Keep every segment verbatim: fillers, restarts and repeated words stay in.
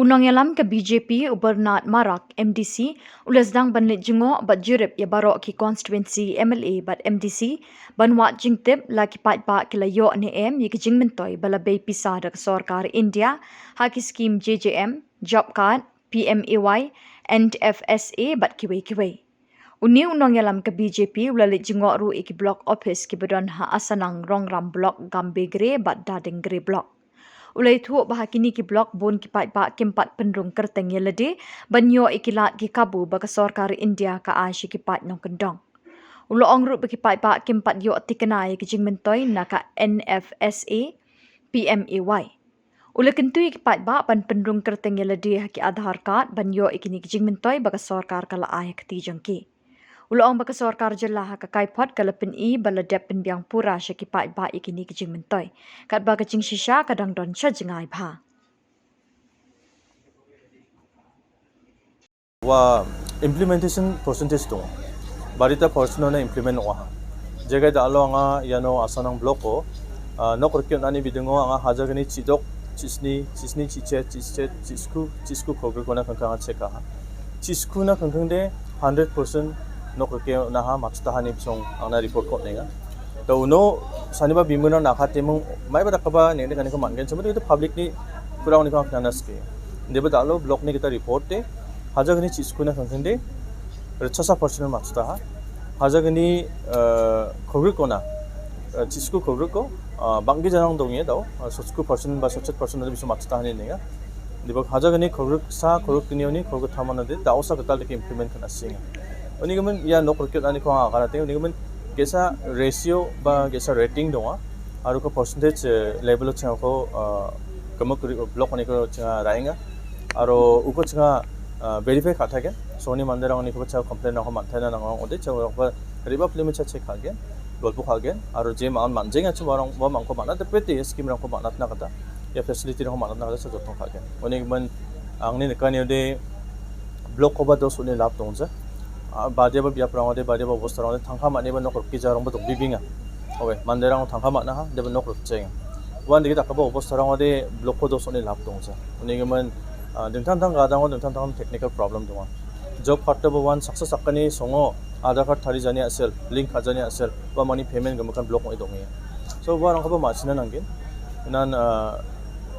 Unang ia lam ka B J P u Bernard Marak M D C, u la sdang ban leit jngoh bad jurip ia baroh ki constituency M L A bad M D C, ban wad jingtip la ki paidbah ki la ioh ne em ia ki jingmyntoi ba la bei pisa da ka sorkar India, ha ki skim J J M, Job Card, P M A Y, N F S A bad kiwei kiwei. Une u nongïalam ka B J P u la leit jngoh ruh ïa ki block office kiba don ha Asanang, Rongram Block, Gambegre bad Dadengre Block. U la ïathuh ba ha kine ki block bun ki paidbah kim pat pynrung kyrteng ïalade ban ïoh ïa ki lad ki kabu ba ka sorkar India ka ai sha ki paid nongkyndong. U la ong ruh ba ki paidbah kim pat ïoh thikna ïa ki jingmyntoi na ka N F S A, P M A Y. U la kyntu ïa ki paidbah ban pynrung kyrteng ïalade ha ki Aadhaar card ban ïoh ïa kine ki jingmyntoi ba ka sorkar ka la ai ha kti jong ki. U la ong ba ka sorkar jylla ha ka kaiphod ka la pyni ba la dep pynbiang pura sha ki paidbah ïa kine ki jingmyntoi. Katba ka jingshisha ka dang don sha jngai bha. Ua implementation percentage dong. Barita percent-ona implement ong·aha. Jekai da·alo anga iano Asanang block-o, ah, nok rike on·ani bidingo anga hajalgni chidok, chisni, chisni, chichet, chichet, chisku, chisku kolgrikona kangkang anga check aha. Chiskuna kangkangde hundred percent nok rike on·aha, matchotahani bisong angna report-ko on·enga. Da uno saniba bimungrang nakatemung maiba dakgipa neng·nikaniko man·gen, chimode itu public-ni kurangni kang knana sike. Indiba da·alo block-ni gita report-de, hajalgni chiskuna kangkangde, ritchasa percent matchotaha. Hajalgni, eh, kolgrikona, eh, chisku kolgriko, ah, bang·gijarang donge dao, ah, sotsko percent ba sotchet percent ade biso matchotahani nenga. Indiba hajalgni kolgriksa, kolgrikgnioni, kolgrittamona de, da·osa gital dake implement ka·na sienga. Unigimin ia nok rike on·aniko anga aganateng, unigimin ge·sa ratio ba ge·sa rating donga. Aro uko percentage, eh, level-o chingako, ah, gimik ri-, block-oniko chinga ra·enga. Aro uko chinga, ah, verify ka·tagen. Songni manderangonikoba chinga complain-rangko man·taina nangrang ong·ode, chinga uarangkoba re·bapilime cha check ka·gen, golpo ka·gen. Aro je ma·an man·jengachim uarang, uamangko man·atpete scheme-rangko man·atna gita, ia facility-rangko man·atna gita cha jotong ka·gen. Unigimin angni nikaniode block-koba dos on·e lab dongja. Ah, badiaba biaprangode, badiaba obostarangode tangka man·eba nok rikgijarangba dongbibenga. Oke, manderang tangka man·aha, deba nok rikjaenga. Uan dike dakgipa obostarangode block-ko dos on·e lab dongja. Unigimin, ah, dingtang dingtang gadango dingtang dingtang technical problem donga. Job card-oba uan saksa sakgni songo Aadhaar card tarijani a·sel, link ka·jani a·sel, uamangni payment gimikan block ong·e dongenga. So, uarangkoba ma·sina nanggen. Inan, ah,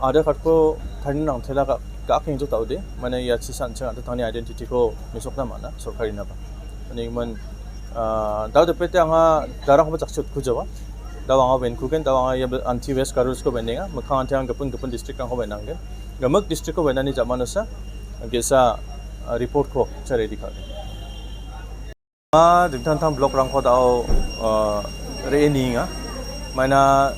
Aadhaar card-ko tarina nangtela ga-, ga·akengjok da·ode, mane ia chisa an·ching an·tangtangni identity-ko mesokna man·a, sorkarinaba. Unigimin, ah, da·o depete anga darangkoba jakchi utkujaba. Da·o anga wenkugen, da·o anga ia be-, anti West Garo Hills-ko wenenga, mikkang anti anga gipin gipin district-rangko wenanggen. Gimik district-ko wenani jamanosa, ge·sa, ah, report-ko cha ready ka·gen. Ah, dingtang dingtang block-rangko da·o, ah, re·e nienga. Maina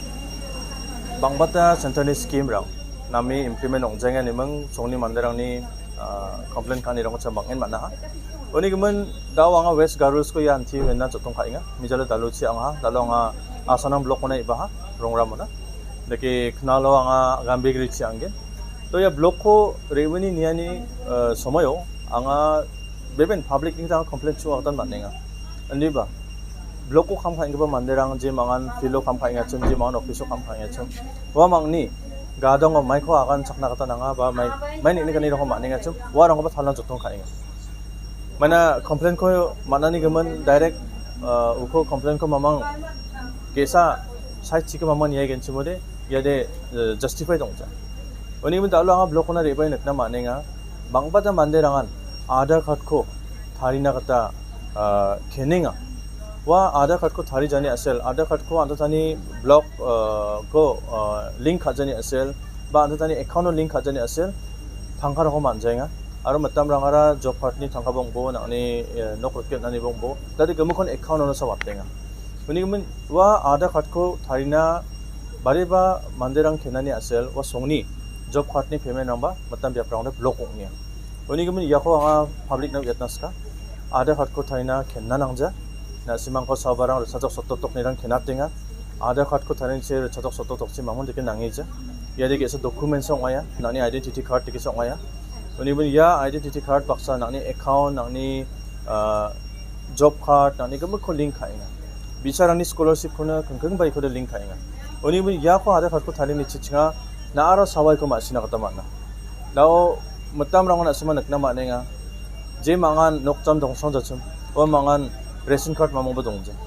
bang·bata center-ni scheme-rang name implement ong·jaenga ineming songni manderangni, ah, complain ka·anirangko cha bang·en man·aha. Unigimin da·o anga West Garo Hills-ko ia anti wenna jotong ka·enga. Mijalo da·alo chiang·aha, da·alo anga Asanang block-ona ibaha, Rongramona. Dake knalo anga Gambegre chiang·gen. To ia block-ko re·bani niani, eh, somoio anga beben public-ni gita anga complain chu·na gita man·enga. Indiba, block-o kam ka·enggipa manderang je mangan field-o kam ka·engachim, je mangan office-o kam ka·engachim, uamangni gadango maiko agan chakna gita nanga ba mai, mai neng·nikanirangko man·engachim, uarangkoba talna jotong ka·enga. Maina complain-ko man·ani gimin direct, eh, uko complain-ko mamang ge·sa side chike mamang niaigenchimode, iade, eh, justified ong·ja. Unigimin da·alo anga block-ona re·bae nikna man·enga. Bang·bata manderangan Aadhaar card-ko tarina gita, ah, kenenga. Ua Aadhaar card-ko tarijani a·sel, Aadhaar card-ko an·tangtangni block, ah, ko, ah, link ka·jani a·sel, ba an·tangtangni account-o link ka·jani a·sel, tangkarangko man·jaenga. Aro mitamrangara job card-ni tangkaba ong·bo, nang·ni, eh, nok rike on·aniba ong·bo, dade gimikkon account-ono sa watenga. Unigimin ua Aadhaar card-ko tarina bariba manderang kenani a·sel ua songni job card-ni payment-rangba mitam biaprangde block ong·enga. Unigimin iako anga public-na uiatna sika. Aadhaar card-ko tarina kenna nangja. Na·simangko sabarang ritchajok sottoktoknirang kenatenga. Aadhaar card-ko tarini che ritchajok sottoktokchi mamon dike nangija. Iade ge·sa documents ong·aia, nang·ni identity card dikesa ong·aia. Unigimin ia identity card baksa nang·ni account, nang·ni, ah, job card, nang·ni gimikko link ka·enga. Bi·sarangni scholarship-kono kingkingbaikode link ka·enga. Unigimin iako Aadhaar card-ko tarini chichinga na·aro sawaiko ma·sina gita man·a. Dao mitamrangon na·sima nikna man·enga. Je mangan nokjam dongsong jachim, ua mangan ration card mamungba dongjeng.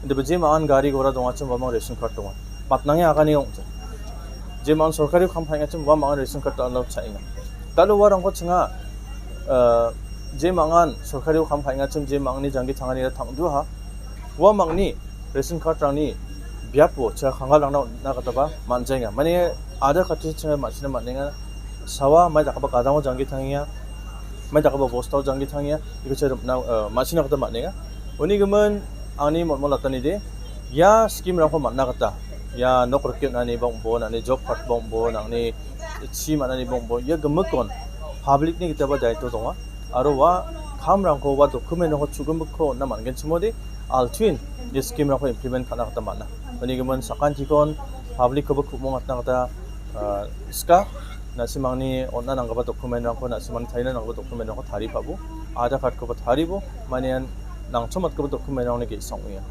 Indiba je mangan gari gora dongachim, ua mang ration card donga. Matnange agani ong·jeng. Je mangan sorkari kam ka·engachim, ua mangan ration card dal·o cha·enga. Dal·o uarangko chinga, eh, je mangan sorkari kam ka·engachim, je mangni janggi tanganira tang·duaha, ua mangni ration card-rangni biapo cha kangalrangna on·na gitaba man·jaenga. Mane Aadhaar card-chi chinga ma·sina man·enga. Sawa mai dakgipa gadango janggi tangenga, mai dakgipa bostao janggi tangenga, iko cha rimna, eh, ma·sina gita man·enga. Uni gimin angni motmot latanide, ia scheme-rangko man·na gita, ia nok rikgipa ong·bo, nang·ni job card-ba ong·bo, nang·ni chi man·ani bongbo ia gimikkon public-ni gitaba daitio donga. Aro ua kamrangko, ua document-rangko chu·gimikko on·na man·genchimode altuin ia scheme-rangko implement ka·na gita man·a. Uni gimin sakantikon public-koba ku·mong atna gita, ah, sika. Na·simangni on·na nanggipa document-rangko, na·simangni tarina nanggipa document-rangko taripabo, Aadhaar card-koba taribo, manian nangchomatgipa document-rangni ge·sa ong·enga.